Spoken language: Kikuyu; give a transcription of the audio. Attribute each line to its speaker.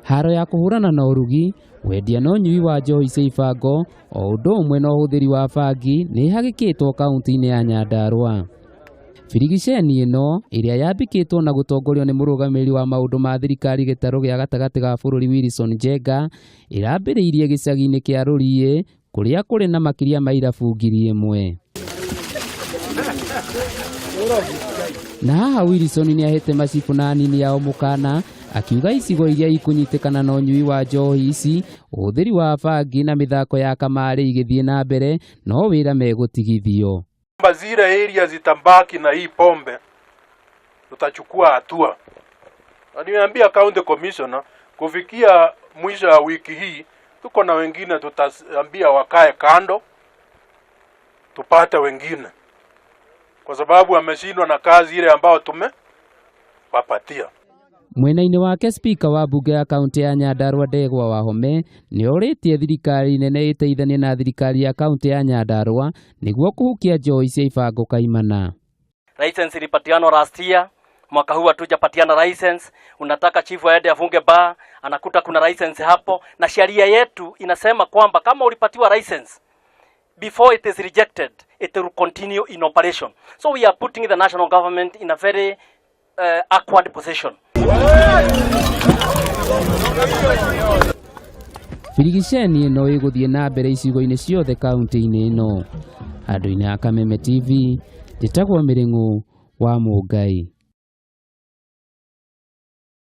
Speaker 1: Haro ya kũhũrana na ũrugi, wendia na ũnyui wa njohi cia ibango o ũndũ ũmwe na ũhũthĩri wa bangi nĩ ĩhagĩkĩtwo kaunti-inĩ ya Nyandarua. Birigiceni ĩno ĩrĩa yambĩkĩtwo na gũtongorio nĩ mũrũgamĩrĩri wa maũndũ ma thirikari gĩtarũ gĩa gatagatĩ ga bũrũri Wilson Njenga ĩrambĩrĩirie gĩcagi-inĩ kĩa Rũriĩ kũrĩa kũrĩ na makĩria ma irabu 1000. Na haha Wilson nĩ ahete macibũ na anini ao mũkana akiuga icigo iria ikũnyitĩkana na ũnyui wa njohi ici, ũhũthĩri wa bangi na mĩthako ya kamarĩ igĩthiĩ na mbere no wĩra megũtigithio.
Speaker 2: Zile area zitabaki na hii pombe tutachukua hatua. Na nimeambia county commissioner kufikia mwisho wa wiki hii tuko na wengine tutaambia wakae kando tupate wengine, kwa sababu wameshindwa na kazi ile ambayo tumewapatia.
Speaker 1: Mwena-inĩ wake spika wa mbunge ya kaunti ya Nyandarua Ndegwa Wahome nĩ orĩtie thirikari nene ĩteithanie na thirikari ya kaunti ya Nyandarua nĩguo kũhukia njohi cia ibango kaimana.
Speaker 3: License ilipatianwa last year, mwaka huu hatujapatiana license. Unataka chifu aende afunge bar, anakuta kuna license hapo, na sheria yetu inasema kwamba kama ulipatiwa license before it is rejected it will continue in operation. So we are putting the national government in a very awkward position.
Speaker 1: Birigiceni ĩno ĩgũthiĩ na mbere icigo-inĩ ciothe kaunti-inĩ ĩno. Handũ-inĩ ha Kameme TV, njĩtagwo Mĩrĩng'ũ wa Mũngai.